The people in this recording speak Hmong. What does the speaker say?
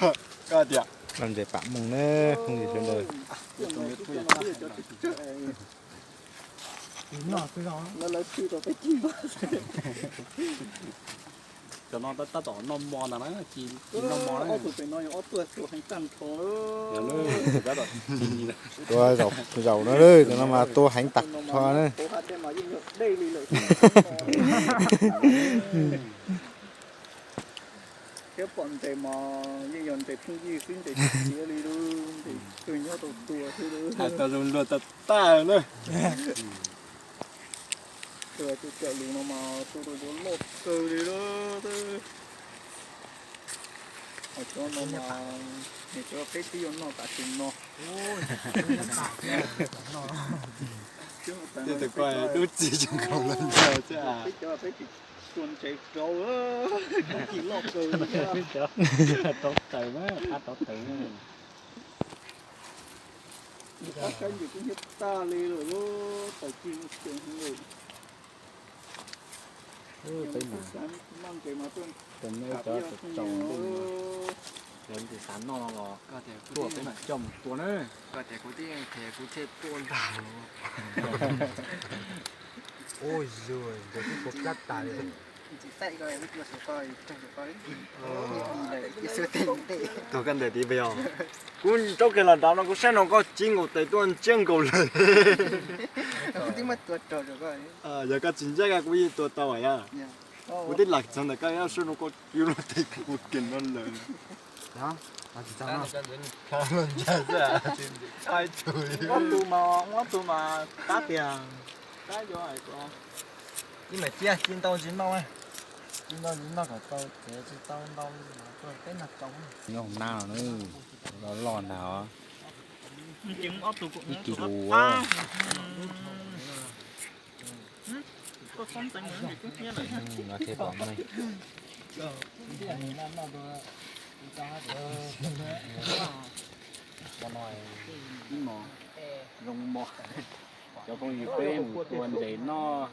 Koj tias lom zem pam moog na, phooj ywg sawv daws. Cov no tab tom noj mov ntag na, tsis noj mov na. Tua zaum, zaum no, cov no mas tua heev tag nrho na. Thiab pom ntes mas yeej yog ntes phooj ywg xwb, ntes tsis tiav li lub, ntes kawg nyob tau tua xwb lub. Hais tau zoo luag tag tag na. Tus cawm lus no mas tua tau cov loj kawg li lub. Cov no mas, cov peb twb yuav noj tas tus no. Tus ko dub txig zoo nkaus los ntawd thiab. Peb cov peb tsis tua ntses rau, cov tsis loj kawg li. Rau taws mas, qab rau taws. Qab saib ntses kub hnyiab tag li lawm, taws cig mus xyoo heev li. Peb mas, tus no cov tsaus ntuj, cov ntses xav noj los tuaj peb mam coj mus tua na. Koj tias kuv tib qhia kuv thiaj tuaj ntag. Ua ntses kuj tua plab tas li. Tuag koj ntawm tid pes os. Kuv rau kiag los nrad no kuv saib no koj cib nkaus tes tuaj ntsiab nkaus lawm. Yog koj tsis ntsiab koj kuv yeej tua tau yom. Kuv tib lam txog ntawm koj saib no koj cib lub tes kuv kiag no lawm. Ob tug mas, ob tug mas tab tiag, tab yuav hais tias ib me tiaj ci ntau tsis noj, ci ntau tsis noj kom tau tsev tsis tau ntau li mas tuaj peb noj tsaus. Nyob hauv nab no, loj loj ntag os. Ib kis lus. No thiaj pom meej. Zoo mos, cov phooj ywg peb mus tua ntses noj.